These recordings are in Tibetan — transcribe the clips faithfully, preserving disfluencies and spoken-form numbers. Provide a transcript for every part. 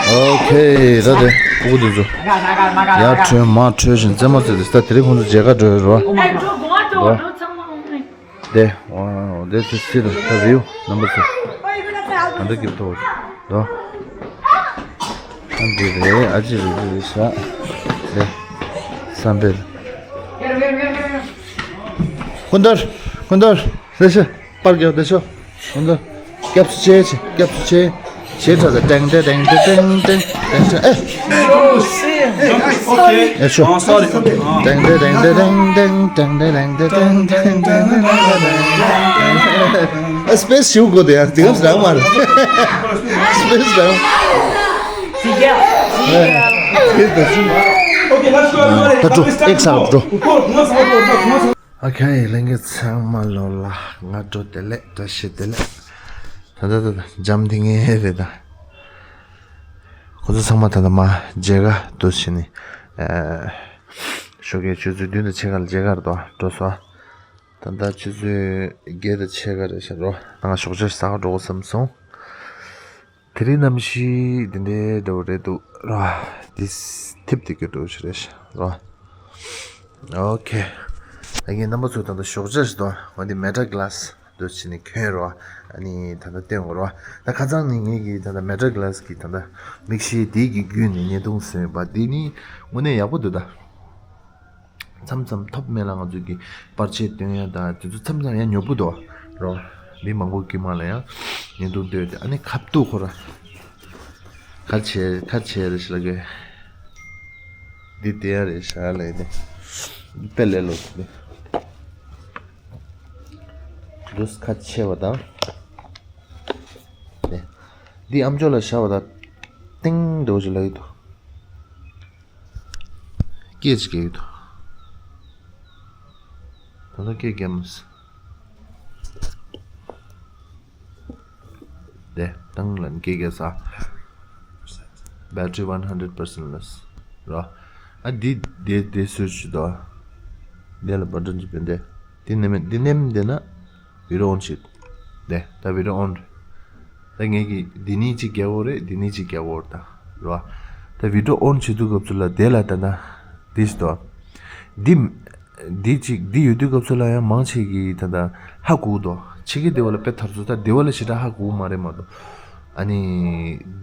ཨོ་ཁེ། ད་དེ་སྤུ་གུ་དེ་ཚོ་ཡར་ཁྲོས་མར་ཁྲོས་བཞིན་རྩེད་མོ་རྩེ་དེ། ད་དེ་རིང་ཁོང་ཚོ་མཇལ་ཁ་འགྲོ་ཡོད་རོ། ཨེ་འགྲོ་དགོངས་འགྲོ་འགྲོ་ཚང་མ་འོང་ནས། དེ་ཨོ་དེ་ཚོ་སི་ལ་ད་བེའུ་རྣམ་པ་ཚོ་ད་འདྲ་སྐྱིད་པོ་འདུག་རོ། ཨ་འདི་རེད། ཨ་ཅི་རེད། རེད་ཤག་དེ་བསམ་འཕེལ། ཀུན་ཏར། ཀུན་ཏར། རེད་ཤག་པར་རྒྱག་བསྡད་ཤོག་འོན་ཏེ། སྐྱབས་སུ་མཆི། སྐྱབས་སུ་མཆི། ཞེས་ཁྲ་ཟ། ཏེང་ཏེ་ཏེང་ཏེ་ཏེང་ཏེང་ཏེང་ཏེ། ཨེ། ཨེ་ཤོ། ཨ། སོ་རི། ཨ། ཏེང་ཏེ་ཏེང་ཏེ་ཏེང་ཏེང་ཏེང་ཏེ་ཏེང་ཏེ་ཏེང་ཏེ་ཏེང་ཏེ། ཨ། སི་པེ་སི་ཞིག་དགོས་དེ་ཡང་དེ་ག་རང་མ་རེད། སི་པེ་སི་རང་། ཨེ། དེ་ད་སུ། ད་འགྲོ། ཨེག་ས་འགྲོ། ཨ་ཁེ། ལྷན་རྒྱས་ཚང་མ་ལོ་ལ་སྔ་དྲོ་བདེ་ལེགས། བཀྲ་ཤིས་བདེ་ལེགས། ད་ད་ད་ད་འཇམ་ཐིང་ངེ་རེད་ད། ཁོ་ཚོ་ཚང་མ་ད་ད་མ་མཇལ་ཁ་འདུག་བྱས་ནས། ཨ། ཞོགས་ཀའི་ཆུ་ཚོད་བདུན་དང་ཕྱེད་ཀ་ལ་མཇལ་ཁ་རེད་དོ། འགྲོ་སོང་། ད་ད་ཆུ་ཚོད་བརྒྱད་དང་ཕྱེད་ཀ་རེད་ཤག་རོ། ད་ང་ཞོགས་ཇ་ཟ་ག་འགྲོ་དགོས་བསམ་སོང་། དེ་རིང་གནམ་གཤིས་འདི་འདྲའི་འདྲ་བོ་རེད་འདུག་ར། འདི་ཐིབས་དེ་གི་འགྲོ་ཞིག་རེད་ཤག་ར། ཨོ་ཁེ། ད་ངས་རྣམ་པ་ཚོ་ད་ལྟ་ཞོགས་ཇ་ཞིག་དང་འོན་ཏེ་མེ་ཏྲ་གི་ལཱ་སི་འདུག་བྱས་ནས་གྱོན་རོགས། ཨ་ནི་ད་ལྟ་བསྟན་དགོས་རོགས། ད་ཁ་སང་ནས་ངས་ཀྱི་ད་ལྟ་མེ་ཏྲ་གི་ལཱ་སི་གི་ད་ལྟ་མིག་ཤེལ་དེ་གི་བརྒྱུད་ནས་བརྙན་ཐུང་བཟོས་པ་འདི་ནི་དངོས་གནས་ཡག་པོ་འདུག་ད། མཚམས་མཚམས་ཐོབ་མེད་ལ་ང་ཚོས་ཀྱི་པར་ཆས་སྟོན་ཡ་དང་དེ་ཚོ་མཚམས་མཚམས་ཡང་ཉོབ་པོ་འདུག་རོ། མི་མང་པོ་དཀྱུས་མ་ལ་ཡང་བརྙན་ཐུང་སྟོན་ཏེ། ཨ་ནི་ཁ་ཐུག་ཁོ་ར་ག་རེ་བྱས་ག་རེ་བྱས་རེད་ཤག་ལབ་གི། འདི་དེ་ཡ་རེད་ཤག་ལབ་ཡ་དེ། འདི་དཔེ་ལས་ལོ་འདི། འདུག་ཁ་ཕྱེ་བ་དང་། འདི་ཨམ་ཅོག་ལ་བཞག་པ་དང་ཏིང་འདྲ་བོ་ཞིག་ལབ་ཀྱི་འདུག་སྐད་ཅིག་རྒྱག་གི་འདུག་ད་ལྟ་སྐད་རྒྱག་མ་སོང་། དེ་བཏང་ལ་སྐད་རྒྱག་ས། Battery one hundred percent less ར། ཨ་འདི་དེ་དེ་སུ་ཞིག་འདུག་དེ་ལ་བ་ཏོན་ཅིག་བེད་དེ། འདི་ནེམ་འདི་ནེམ་དེ་ན། བི་ཌི་ཡོ་ཨོན་བྱེད། དེ་ད་བི་ཌི་ཡོ་ཨོན་རེད། ད་ངས་ཀྱི་འདི་ནི་གཅིག་རྒྱག་འོ་རེད། འདི་ནི་གཅིག་རྒྱག་འོ་རེད་ད་རེད་བ། ད་བི་ཌི་ཡོ་ཨོན་བྱེད་དུས་སྐབས་སུ་ལ་དེ་ལ་ད་ད་འདི་ཞིག་འདུག་འདི་འདི་གཅིག་འདི་ཡོད་དུས་སྐབས་སུ་ལ་ཡང་མང་ཆེ་གི་ད་ད་ཧ་གོ་འདུག་ཕྱི་གི་དེ་བ་ལ་དཔེ་ཐར་ཚུལ། ད་དེ་བ་ལ་ཞེ་དྲག་ཧ་གོ་མ་རེད་མ་གཏོགས། ཨ་ནི་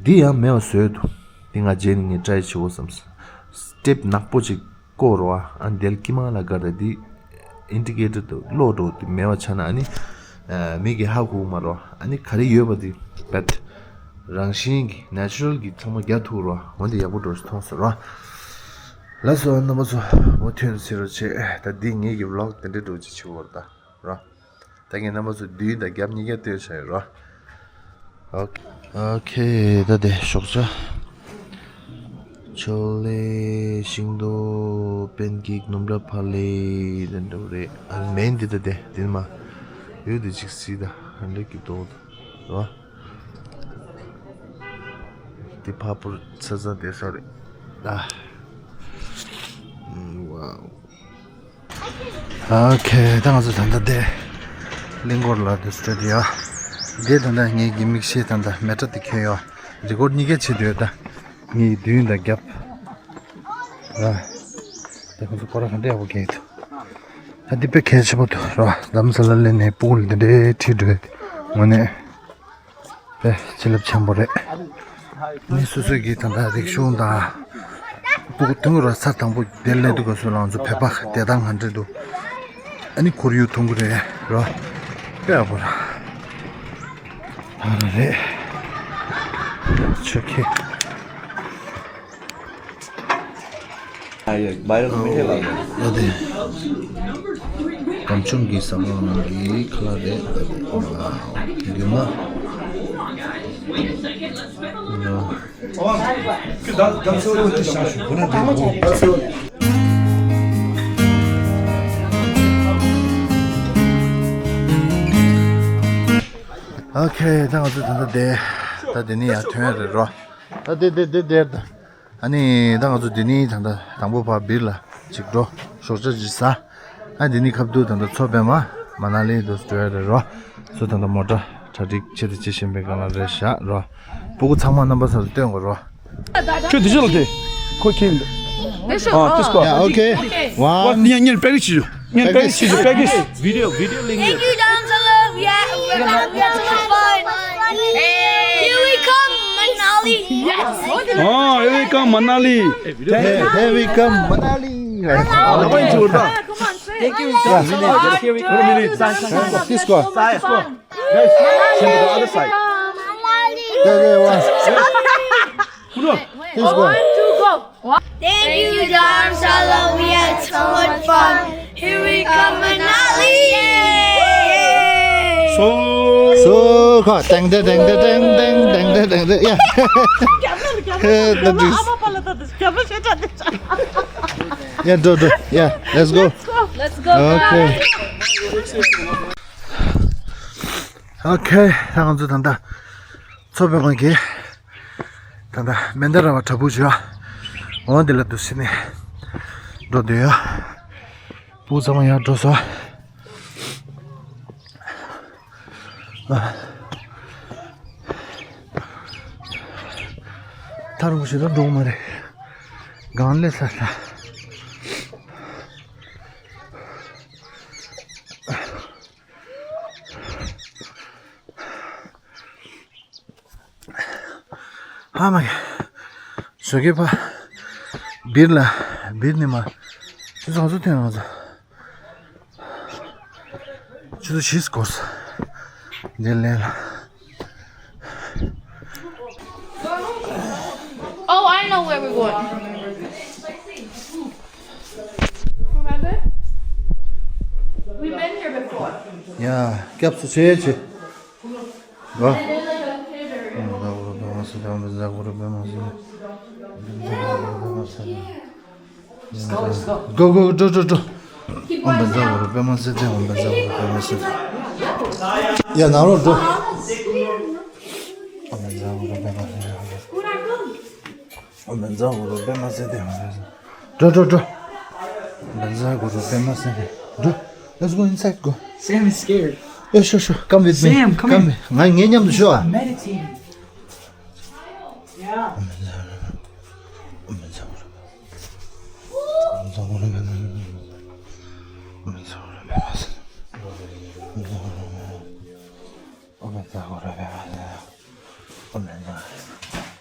འདི་ཡང་མེད་པ་བཟོས་འདུག་འདི་ང་རྗེས་ནས་ངས་ཊ་རའི་བྱེད་འོ་བསམ། སི་ཊེབ་ནག་པོ་ཅིག་སྐོར་བ། ཨ་ནི་དེ་ལ་དཀྱིལ་མ་ལ་དགར་ཏེ་འདི་ཨིན་ཌི་ཀེ་ཊར་དུ་གློག་འགྲོ་དེ་མེད་པ་ཆགས་ན། ཨ་ནི་ཨ་མི་གི་ཧ་གོ་མ་རོ། ཨ་ནི་ག་རེ་ཡོད་པ་དེ་བེད་རང་བཞིན་གྱི་ནེ་ཅུ་རལ་གྱི་ཚང་མ་རྒྱག་ཐུབ་རོ། འོན་ཏེ་ཡག་པོ་འགྲོ་ཞིག་མཐོང་ཟེར་རོ། ལགས་སོ་རྣམ་པ་ཚོ། འོ་ཐུན་ཟེར་རོ་ཆེ། ད་འདི་ངེད་ཀྱི་བི་ལོག་དེ་འདྲའི་འགྲོ་ཅིག་བྱེད་འོར་ད་རོ། ད་ངས་རྣམ་པ་ཚོ་བདུན་དང་རྒྱབ་གཉིས་ཀ་སྟོན་བཞག་ཡོད་རོ། ཨོ་ཁེ། ད་དེ་ཞོགས་ཇ། ཆོ་ལེ། ཤིང་ཏོག་པན་ཀེག་ནུམ་ར་ཕ་ལེ། དེ་འདྲ་རེད། ཨ་མེན་འདི་ད་དེ་དེ་མ་ཡོད་དེ་ཅིག་སི་ད་ཧན་ལེ་ཀི་ཏོག་རོ། དེ་ཕ་ཕུར་ཚ་ཚ་དེ་ས་རེད་ད། ཝའོ། ཨོ་ཁེ། ད་ང་ཚོ་ད་ལྟ་དེ་གླིང་སྐོར་ལ་དུ་སྤྲད་དེ་ཡོད། དེ་ད་ལྟ་ངེད་ཀྱི་མིག་ཤེལ་ད་ལྟ་མེ་ཏྲ་དེ་ཁྱོད་ཡོད། རི་ཀོར་གཉིས་ཀ་བྱེད་དུ་ཡོད་ད། ངེད་མདུན་དང་རྒྱབ། ཨ། ད་ཁོང་ཚོ་སྐོར་ར་ག་འདྲ་ཡག་པོ་གས་འདུག་ད་འདི་དཔེ་གལ་ཆེན་པོ་འདུག་ར། རྡ་རམ་ས་ལ་སླེབས་ནས་སྤུ་གུ་ལ་འདི་འདྲའི་ཁྲིད་འགྲོ་ཡོད་དེ། དངོས་གནས། དཔེ་བྱིན་རླབས་ཆེན་པོ་རེད། ནི་སོ་སོའི་གི་ད་ལྟ་རིག་གཞུང་དང་། སྤུ་གུ་ཐུང་ར་ས་དང་པོ་དེར་སླེབས་དུས་སྐབས་སུ་ལ་ང་ཚོ་བོད་པ་བདེ་ཐང་ག་འདྲ་འདུག་ཨ་ནི་ཁོར་ཡུག་མཐོང་གི་རེད་རོ། དཔེ་ཡག་པོ་ར། ད་ར་རེད། ཆོ་ཁེ། ཨ་ཡེ། བའི་རལ་མི་ཐེ་ལ་ཡེ། ཨ་དེ། སྒམ་ཆུང་གི་ཟ་ཁང་གི་ཁ་ལག་རེད། རྒྱུ་མ། ནོ། ཨོ་ཁེ། ད་ང་ཚོ་ད་ལྟ་དེ། ད་དེ་ནས་ཡར་ཐོན་ཡ་རེད་རོ། ད་དེ་དེ་དེ་དེར་ད། ཨ་ནི་ད་ང་ཚོ་འདི་ནས་ད་ལྟ་དང་པོ་ཕར་སྦིར་ལ་ཅིག་འགྲོ། ཞོགས་ཇ་ཅིག་ཟ། ཨ་འདི་ནས་ཁ་ཐུག་ད་ལྟ་མཚོ་པདྨ་མ་ན་ལི་དུ་འགྲོ་ཡ་རེད་རོ། ཚོ་ད་ལྟ་མོ་ཊ་གྲ་སྒྲིག་བྱེད་དུ་བྱེད་བཞིན་པའི་སྒང་ལ་རེད་བཞག་རོ། སྤུ་གུ་ཚང་མ་རྣམ་པ་ཚོར་སྟོན་དགོས་རོ། ཁྱོད་དེ་ཕྱོགས་ལ་དེ། ཁོ་ཁྱེད་འདི། ཨ་དེ་སྐོར། Yeah, okay. ཨ་One. ངས་ངས་པེ་ཀེ་ཇི་བྱེད་རྒྱུ། ངས་པེ་ཀེ་ཇི་བྱེད་རྒྱུ། པེ་ཀེ་ཇི། Video, video link. Thank you, Don Solo. Yeah, we're having so much fun. Here we come, Manali. Yes. Oh, here we come, Manali. Hey, here we come, Manali. Thank you, Don Solo. Here we come. This one. Guys, stand to the other side. Manali. Yeah, yeah, one. This one. Thank you, Don Solo. We had so much fun. Here we come, Manali. Yay! So, so, come on. Dang, dang, dang. Yeah. Yeah, that is. Yeah, do, do. Yeah, let's go. Let's go. Okay. Okay, ད་ང་ཚོ་ད་ལྟ་མཚོ་དཔེ་གོང་གི་ད་ལྟ་མན་དཱ་ར་བ་བྲག་ཕུག་ཅིག་ཡོད། འོ་འདི་ལ་འདུག་སེ་ནས་འགྲོ་འདོད་ཡོད། སྤུ་གུ་ཚང་མ་ཡར་འགྲོ་སོང་། ཨ། ཐག་རིང་པོ་ཞིག་ལ་འགྲོ་གི་མ་རེད། སྒང་སླེབས་ཚར་ལ། ཧ་མ་གི། ཞོགས་ཀས་ཕ། སྦིར་ལ། སྦིར་ནི་མ། ཆུ་ཚོད་ག་ཚོད་ཐོན་ང་ཚོ། ཆུ་ཚོད་བཞི་འགོར་སོང་། འདིར་ལན་ལ། Oh, I know where we're going. Remember? We've been here before. ཡ། སྐྱབས་སུ་མཆི་ཆེ། ཨོ། Go, go, འགྲོ་འགྲོ་འགྲོ། ཨོཾ་བཛྲ་གུ་རུ་པདྨ་སིདྡྷི། ཨོཾ་བཛྲ་གུ་རུ་པདྨ་སིདྡྷི། ཡ་ནང་ལོགས་འགྲོ། ཨོཾ་བཛྲ་གུ་རུ་པདྨ་སིདྡྷི། ཨོཾ་བཛྲ་གུ་རུ་པདྨ་སིདྡྷི། འགྲོ་འགྲོ་འགྲོ། ཨོཾ་བཛྲ་གུ་རུ་པདྨ་སིདྡྷི། འགྲོ། Let's go inside, go. Sam is scared. Yeah, sure, sure. Come with me. Sam, come here. Come. ང་ངའི་མཉམ་དུ་ཤོག་ཨ། Meditating. Yeah.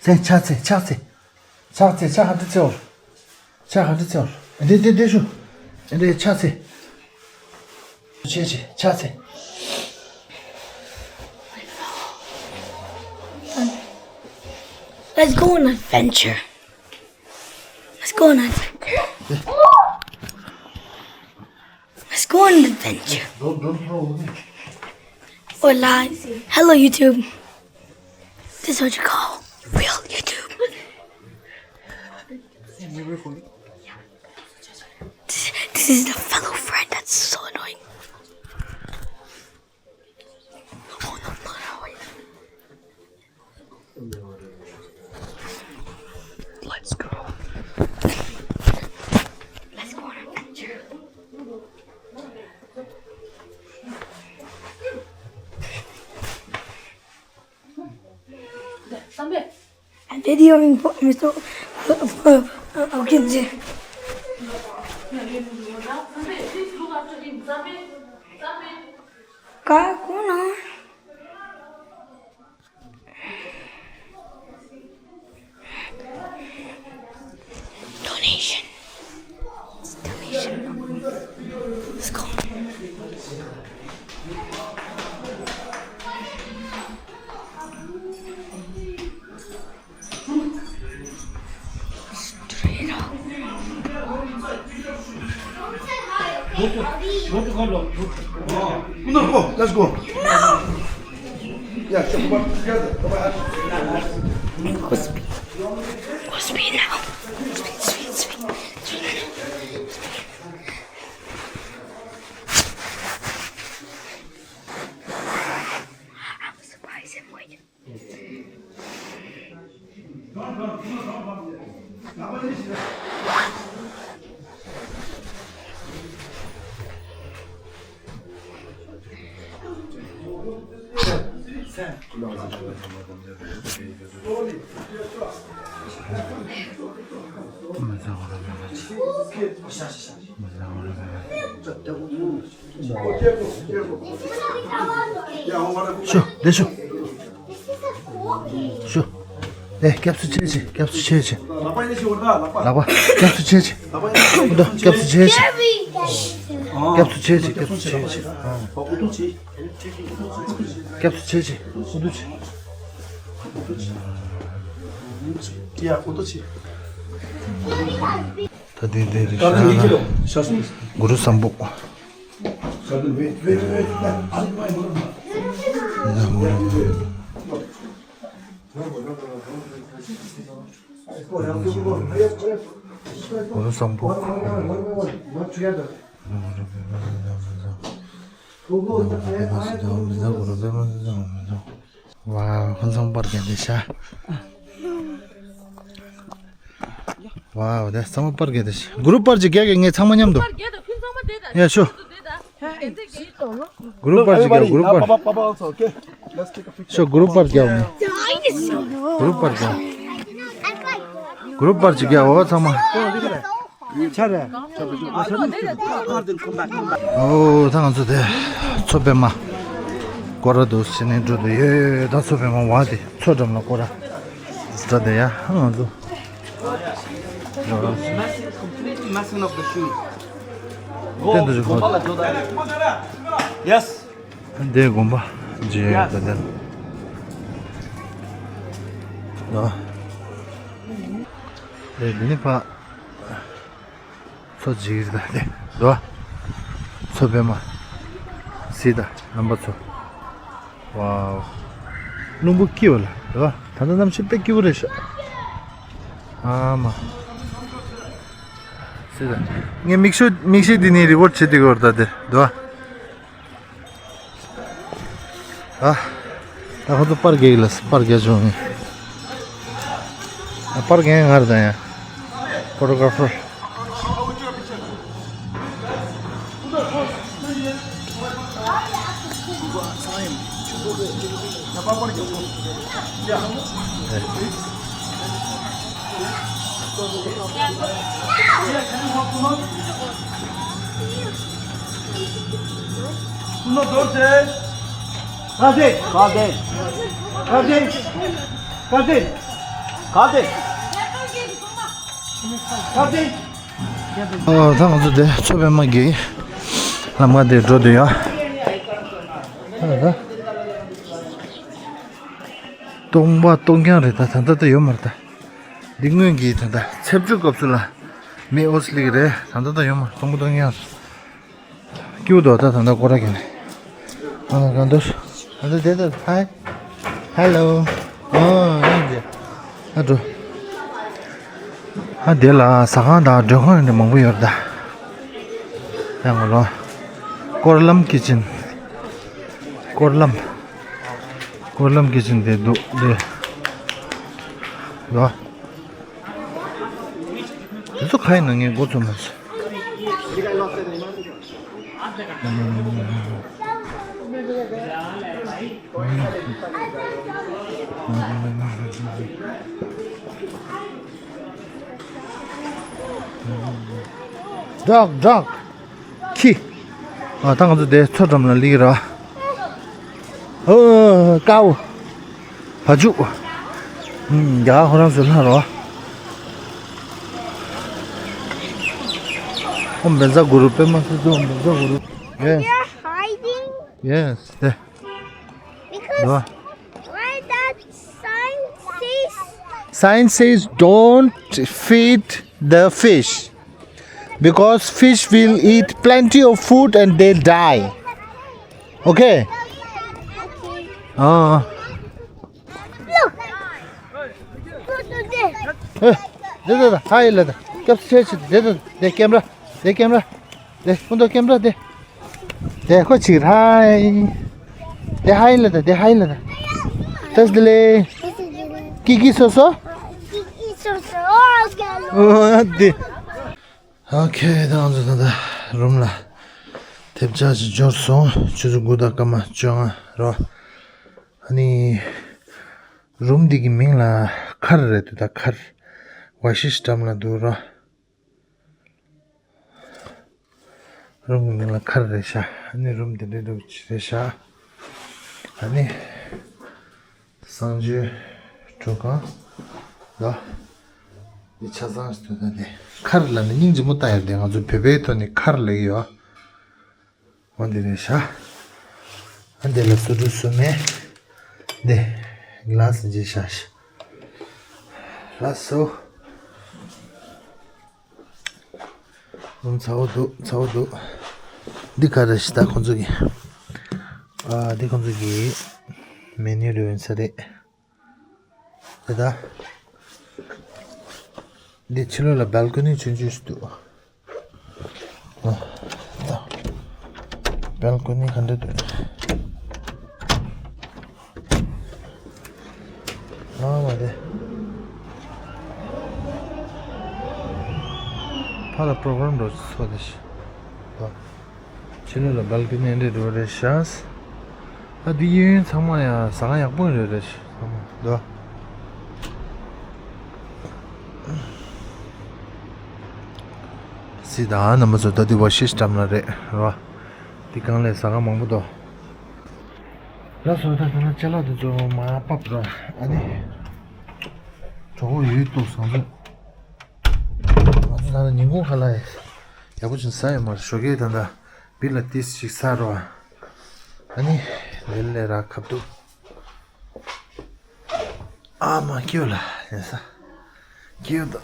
ཕྱག་འཚལ། ཕྱག་འཚལ། ཕྱག་འཚལ། ཕྱག་ག་འདྲ་འཚལ་བ། ཕྱག་ག་འདྲ་འཚལ་བ། འདི་འདི་འདི་ཤོག་འདི་ཕྱག་འཚལ། ཕྱག་འཚལ། ཕྱག་འཚལ། Let's go on an adventure. Let's go on an adventure. Let's go on an adventure. Don't, don't throw away. Hola. Hello, YouTube. This is what you call real YouTube. This, this is the fellow friend that's so annoying. Let's go. Let's go on an adventure. I'm videoing, Mister Hawkins. Ka, kona? Donation. It's donation. Let's go. Straight up. Go, go, go, go, go. No, go, let's go. Yeah, sure, come on, together. Come on. Go speed. Go speed now. Speed, speed, speed, speed. I'm surprised and wait. ཤོ་དེ་ཤོ། ཤོ། ཨེ་སྐྱབས་སུ་མཆི་ཆེ། སྐྱབས་སུ་མཆི་ཆེ། ལག་པ་སྐྱབས་སུ་མཆི་ཆེ། སྐུ་མདོག་སྐྱབས་སུ་མཆི་ཆེ། སྐྱབས་སུ་མཆི་ཆེ། སྐྱབས་སུ་མཆི་ཆེ། སྐྱབས་སུ་མཆི་ཆེ། སྐུ་མདོག་ཅིག་ད་དེ་དེ་རེད་ཤག་གུ་རུ་བཟང་པོ། གུ་རུ་བཟང་པོ། ཝའོ། ཁོང་ཚང་པར་རྒྱག་བསྡད་ཤག་ཝའོ། དེ་ཚང་མ་པར་རྒྱག་བསྡད་ཤག་གུ་རུ་པར་ཅིག་རྒྱག་གི། ངས་ཚང་མ་མཉམ་དུ། ཡ་ཤོ། གུ་རུ་པར་ཅིག་རྒྱག་གུ་རུ་པར། Everybody, Papa, Papa also, okay? Let's take a picture. ཤོ་གུ་རུ་པར་རྒྱག་ངས། གུ་རུ་པར་རྒྱག་གུ་རུ་པར་ཅིག་རྒྱག་འོ་ཚང་མ། ཆ་རེད། ཨོ་ད་ང་ཚོ་དེ་མཚོ་པདྨ་སྐོར་ར་འདུག་ཟེར་ནས་འགྲོ་འདུག་ཡོད། ད་མཚོ་པདྨ་བ་དེ་མཚོ་འགྲམ་ལ་སྐོར་ར་འདྲ་དེ་ཡ་ང་ཚོ། Messing, completely messing up the shoes. Go, go, go. Yes. འདི་དགོན་པ་རྗེ་ཡོད་ད་དེ་ལ། དེ་འདི་ནི་ཕ། མཚོ་རྗེ་ཡོད་ད་དེ་དོ། མཚོ་པདྨ། སི་ད་རམ་པ་མཚོ། ཝའོ། རླུང་བུ་སྐྱིད་པ་ལ་དོ། ད་ལྟ་གནམ་གཤིས་དཔེ་སྐྱིད་པོ་རེད་ཤག་ཨ་མ། སི་ད། ངས་མིག་ཤེལ་མིག་ཤེལ་འདི་ནས་རི་ཀོར་ཌི་བྱེད་དུས་སྐོར་ད་དེ་དོ། ཨ། ད་ཁོ་ཚོ་པར་རྒྱག་གི་ལ་པར་རྒྱག་བྱུང་ངས། ཨ་པར་རྒྱག་ཡ་ང་རེད་ད་ཡ། ཕོ་ཊོ་གྷ་ར་ཕར། ཨོ་ད་ང་ཚོ་དེ་མཚོ་པདྨ་གི་ལམ་ཁ་དེ་འགྲོ་འདོད་ཡ། ཨ་ད། སྟོང་པ་སྟོང་རྐྱང་རེད་ད། ད་ལྟ་ད་ཡོད་མ་རེད་ད། འདི་སྔོན་གྱི་ད་ལྟ་ཚེ་བཅུ་སྐབས་སུ་ལ་མེ་འོ་སི་ལི་གི་རེད། ད་ལྟ་ད་ཡོད་མ་རེད། སྟོང་པ་སྟོང་རྐྱང་རེད། སྐྱིད་པོ་འདུག་ད་ད་ལྟ་སྐོར་ར་གྱོན་ནས། ཨ་ན་གང་འདུག་ཨ་ད་དེ་ད་ཧའི། ཧེ་ལོ། ཨོ་ཡིན་ཏེ། ཨ་འགྲོ། ཨ་དེ་ལ་ཟ་ཁང་དང་མགྲོན་ཁང་ཡོད་འདྲ་མང་པོ་ཡོད་རེད་ད། ཡང་ངོ་ལོ། སྐོར་ལམ་ཀི་ཅན། སྐོར་ལམ། སྐོར་ལམ་ཀི་ཅན་དེ་འདུག་དེ། ལོ། དེ་ཚོ་ཁ་ཡི་ནང་ངས་མགོ་ཚོས་མ་སོང་། ཌོག་ཌོག་ཁྱི། ཨ་ད་ང་ཚོ་དེ་མཚོ་འགྲམ་ལ་སླེབས་ཀྱི་རེད། ཨོ་ཀའོ། བ་ཕྱུགས། ཨུམ་རྒྱ་གར་ཁོ་རང་ཚོའི་ལྷ་རེད། ཨོཾ་བཛྲ་གུ་རུ་པདྨ་སིདྡྷི་ཨོཾ་བཛྲ་གུ་རུ། Yes. They're hiding. Yes. དེ། Because རེད། Why that sign says? Sign says don't feed the fish. Because fish will eat plenty of food and they'll die. Okay? Okay. ཨ། Look. Look at this. ཨེ། དེ་དེ་དེ་ཧའི་ལབ་དང་། སྐྱབས་སུ་མཆི་ཆེ། དེ་དེ་དེ་ཀེམ་ར། དེ་ཀེམ་ར། དེ་སྤུན་ཏོ་ཀེམ་ར་དེ། དེ་ཁོ་ཅིག་ཧའི། དེ་ཧའི་ལབ་དང་། དེ་ཧའི་ལབ་དང་། ཏེས་དེ་ལེ། ཀི་ཀི་སོ་སོ། ཀི་ཀི་སོ་སོ། ཨོ་དེ། ཨོ་ཁེ། ད་ང་ཚོ་ད་ལྟ་རུམ་ལ་ཐེབས་ཆག་ཅིག་འབྱོར་སོང་། ཆུ་ཚོད་དགུ་དང་སྐར་མ་བཅོ་ལྔ་རོ། ཨ་ནི། རུམ་འདི་གི་མིང་ལ་མཁར་རེད་འདུག་ད་མཁར། ཝ་ཤི་ཤི་ཊམ་ལ་འདུག་ར། རུམ་གྱི་མིང་ལ་མཁར་རེད་ཤག་ཨ་ནི་རུམ་དེ་འདྲའི་འདྲ་པོ་ཅིག་རེད་ཤག་ཨ་ནི་གསང་སྤྱོད་ཁྲུས་ཁང་ལ། འདི་ཆ་ཚང་ཞིག་འདུག་ད་འདི་མཁར་ལ་ནི་སྙིང་རྗེ་མོ་ལྟ་ཡོད་དེ། ང་ཚོ་བོད་པའི་ཐོག་ནས་མཁར་ལབ་ཀྱི་ཡོད། འོ་འདི་རེད་ཤག་ཨ་འདི་ལ་སོ་འཁྲུ་སོ་སྨན། འདི་གི་ལ་སི་འཇིགས་ཤག་ལགས་སོ། རུམ་ཚ་བོ་འདུག་ཚ་བོ་འདུག་འདི་ག་རེ་ཞིག་ད་ཁོང་ཚོ་གི། ཨ་འདི་ཁོང་ཚོ་གི་མེ་ནིའུ་རེ་ཡིན་ས་རེད། དེ་ད། འདི་ཕྱི་ལོགས་ལ་སྦལ་ཀོ་ནི་ཆུང་ཆུང་ཞིག་འདུག་ཨ་ད། སྦལ་ཀོ་ནི་ག་འདྲ་འདུག་ཨ་མ་རེད། ཕ་ལ་པྲོ་གྷ་རམ་འགྲོ་ཚོ་དེ་ཤི། ཕྱི་ལོགས་ལ་སྦལ་ཀོ་ནི་འདྲ་འགྲོ་རེད་ཤག་ཨ་འདི་གཡས་གཡོན་ཚང་མ་ཡང་ཟ་ཁང་ཡག་པོ་རེད་རེད་ཤག་ཚང་མ་འདུག་སི་ད་རྣམ་པ་ཚོ་ད་འདི་ཝ་ཤི་ཤི་ཊམ་ལ་རེད་ར། འདི་སྒང་ལ་ཟ་ཁང་མང་པོ་འདུག་ལགས་སོ། ད་ད་ལྟ་ཅ་ལག་དེ་ཚོ་མར་ཕབ་ར། ཨ་ནི་གྲོགས་པོ་ཡོད་འདུག་བཟང་ཚོད། ང་ཚོ་ད་ལྟ་ཉིན་གུང་ཁ་ལག་ཡག་པོ་ཅིག་ཟ་ཡོད་མ་རེད། ཞོགས་ཀས་ད་ལྟ་བི་ལ་ཏིས་ཅིག་ཟ་རོགས། ཨ་ནི་ལེ་ལེ་ར་ཁབ་ཏུ། ཨ་མ་སྐྱིད་ལ་ཡིན་ས། སྐྱིད་དོ།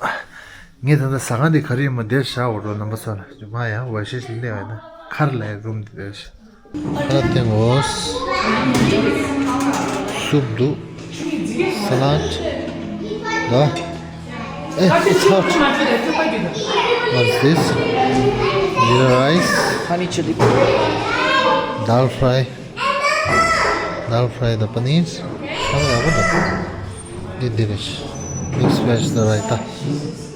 ངས་ད་ལྟ་ཟ་ཁང་འདི་ག་རེ་ཡིན་མ་བསྡད་བཞག་འོ་རོགས་རྣམ་པ་ཚོ་ལ། མ་ཡ་ཝ་ཤི་ཤི་ལེ་བ་ན་མཁར་ལ་རུམ་འདི་བསྡད་བཞག་ཁ་ལ་བསྟན་དགོས། སུབ་འདུག་སལ་ཌ་འདུག་ཨེ། It's hot. What's this? Jeera rice. Honey chili. Dal fry. Dal fry དང་པ་ནིར། ཨ་ནི་ཡག་པོ་འདུག་འདི་འདི་རེད། Mix veg དང་ར་ཡི་ཏ།